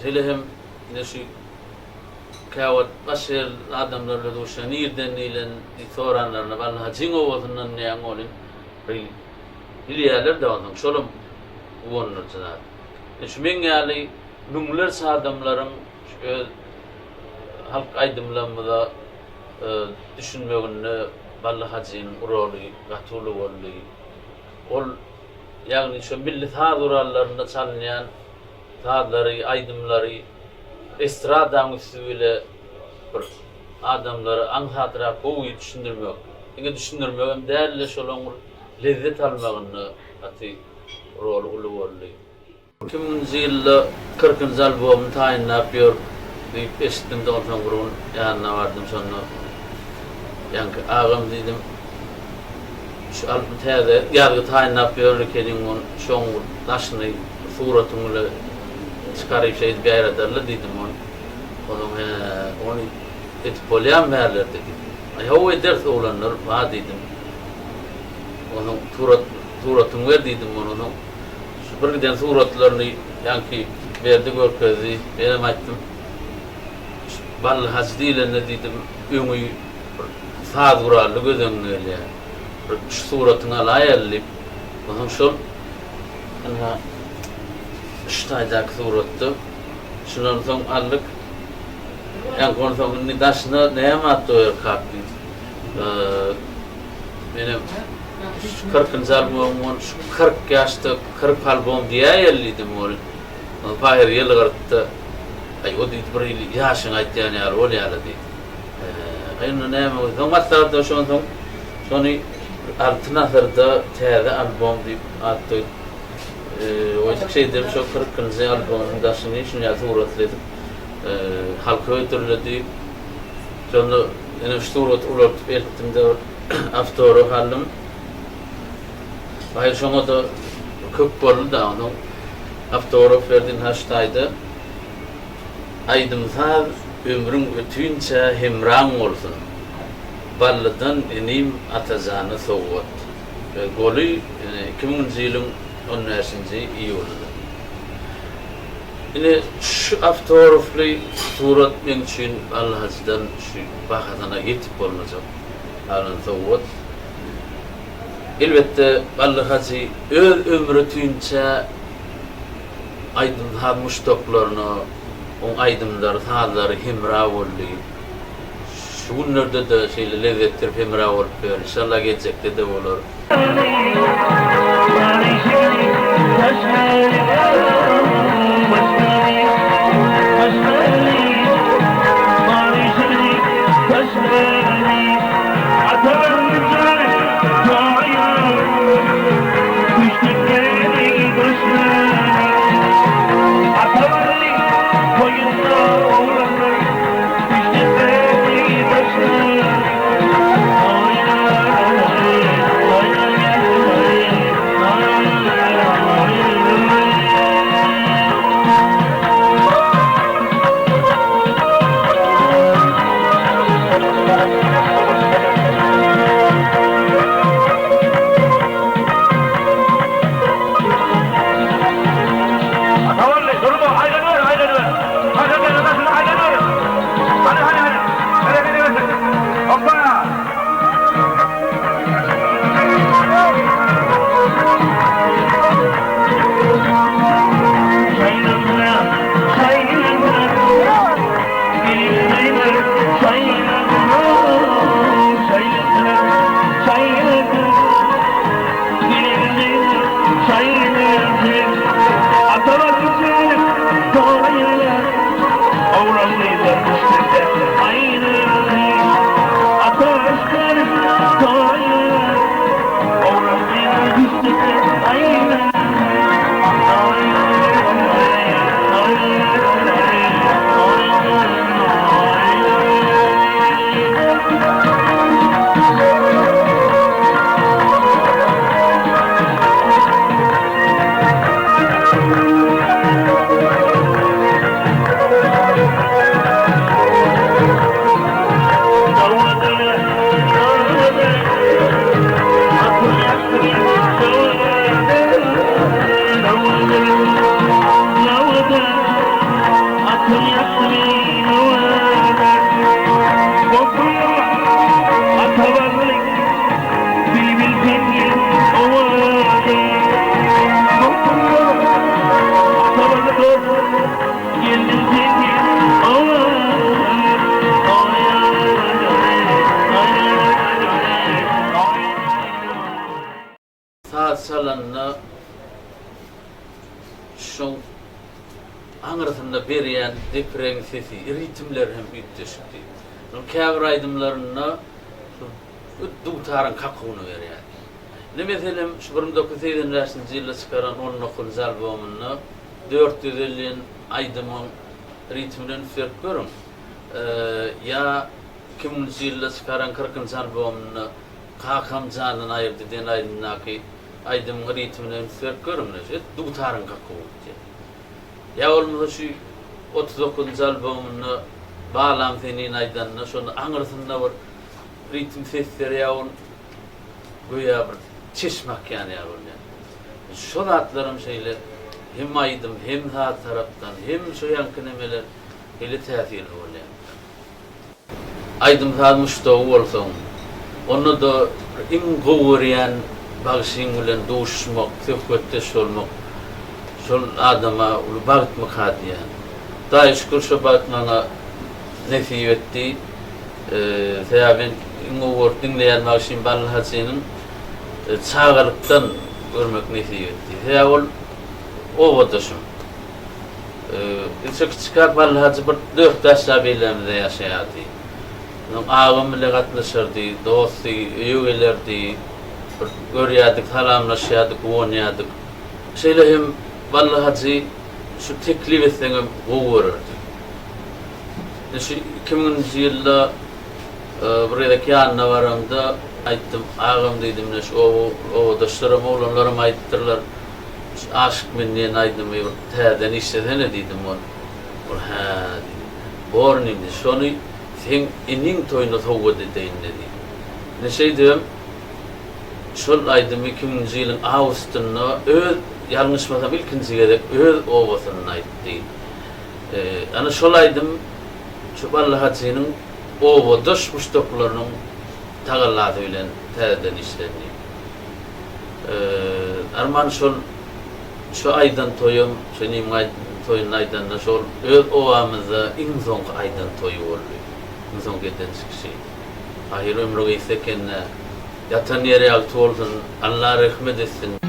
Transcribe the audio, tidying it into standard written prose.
Şeýle hem ine şu käwagt başga ýerli adamlar bilen duşan nirden diýlen diýip soranlarynda Bally Hajyň obasyndan diýýäň welin bir bilýärler-de onsoň şolam guwandyryjy zat. Ine şu meň ýaly müňlerçe adamlaryň şu öz halk aýdymlarymyza düşünmeginde Bally Hajynyň roly gaty uly boldy. Ol ýagny şu milli saz gurallarynda çalynýan sazlary, aýdymlary estradaň üsti bile bir adamlara aňsadrak gowy düşündirmek, diňe düşündirmegem däl-de şolaň bir lezzet almagynda gaty roly uly boldy. 2000-nji ýylda kyrkynjy albomyny taýynlap ýör diýip eşitdim-de onsoň bir gün ýanyna bardym şonda ýaňky agam diýdim şu albom täze ýazgy taýynlap ýör ekeniň ony şoň bir daşyny bir suratyň bile çykaryp şeýdip ýaýradarly diýdim ony onuň hä ony edip bolýamy bärlerde diýdi aý hawa ederis oglanlar bar diýdim onuň surat suratyňy ber diýdim ony onuň Şu bir giden suratlaryny ýaňky berdi görkezdi. Menem aýtdym. Şu Bally hajy diýlende diýdim, öňi bir saz gurally göz öňüňe gelýär. Bir şu suratyňy alaýaly diýip. Onsoň şol ynha şu taýdaky suratda. Şundan soň aldyk. Ýaňky onsoň indi daşyna näme at goýarkak diýip. Menem şu kyrkynjy albomyň ony şu 40 ýaşda 40 albom diýäýeli diýdim ol. Ol pahyr ýylgyrtdy. Aý o diýdi bir hili ýaşyňy aýtýan ýaly bolýala diýdi. Aý onda näme soň maslahatlaşansoň soň şony Altyn asyrda täze albom diýip at goýup goýduk. Şeýdip şo kyrkynjy albomyň daşyny şuny ýaly suratly edip halka hödürledi. Şonda ine şu suraty ulaltyp eltdim-de bir awtograf aldym. Baý şoňa-da köp boldy-da, onsoň awtograf berdi ynha şu taýda. Aýdym-saz ömrüň ötünçä hemraň bolsun. Ballydan inim Atajana sowgat. Goly ine iki müňünji ýylyň on bäşinji iýulynda. Ine şu awtografly surat meň üçin Bally Hajydan şu bahasyna ýetip bolmajak alan sowgat. Elbetde Bally Hajy öz ömri tünçä aýdym-saz muşdaklaryna oň aýdymlary, sazlary hemra boldy. Şu günlerde-de şeýle lezzet berip hemra bolup ýör. Inşallah geljekde-de bolar. Şoň aňyrsynda berýän depregiň sesi, ritmleri hem üýtgeşikdi. Şoň käbir aýdymlarynda şu dutaryň kakuwyny berýärdi. Indi meselem, şu 1985-nji ýylda çykaran on dokuzynjy albomynda 450 diýen aýdymyň ritmine üns berip görüň. Ýa iki müňünji ýylda çykaran kyrkynjy albomynda Kakam jandan aýyrdy diýen aýdymdaky aýdymyň ritmine üns berip görüň. Şu dutaryň kakuwy gitýär. Ýa bolmasa şu 39-njy albomynda Balam senin aýdanda şonda aňyrsynda bir ritm ses berýär ol göýä bir çeşme akýan ýaly bolýar. Şo zatlaram şeýle hem aýdym hem saz tarapdan hem şo ýaňky nemeler şeýle täsirli bolýar. Aýdym-saz muşdagy bolsaň, onda-da iň gowy görýän bagşyň bilen duşuşmak, söhbetdeş bolmak şol adama uly bagtmyka diýýän. Hudaýa şükür şo bagt maňa nesip etdi. Sebäbi men iň gowy görüp diňleýän bagşym Bally Hajynyň çagalykdan görmek nesip etdi. Sebäbi ol obadaşym. Ilçe kiçikäk Bally hajy bir dört-bäş jaý beýlämizde ýaşaýardy. Onuň agam bile gatnaşardy, dosty, öýe gelerdi. Bir görýärdik, salamlaşýardyk, guwanýardyk. Şeýle hem Bally hajy şu teklip etseňem gowy görerdi. Indi şu iki müňünji ýylda bir gezek ýanyna baramda aýtdym, Agam diýdim, ine şu oba, obadaşlaram, oglanlaram aýdypdyrlar. Şu Aşyk men diýen aýdymy bir täzeden işlesene diýdim ol. Ol hä diýdi. Bor indi şony seň iniň toýuna sowgat edeýin-le diýdi. Ine şeýdibem şol aýdymy iki müňünji ýylyň awgustynda öz, ýalňyşmasam ilkinji gezek öz obasynda aýtdy. Ana şol aýdym şu Bally Hajynyň obadaş muşdaklarynyň tagallasy bilen täzeden işlendi. Arman şol şu aýdan toýum, şu inimiň toýunda aýdanda şol öz obamyzda iň soňky aýdan toýy boldy. Iň soňky eden çykyşy. Ahyry ömri gysga ekende. Ýatan ýeri ýagty bolsun. Allah rehmet etsin.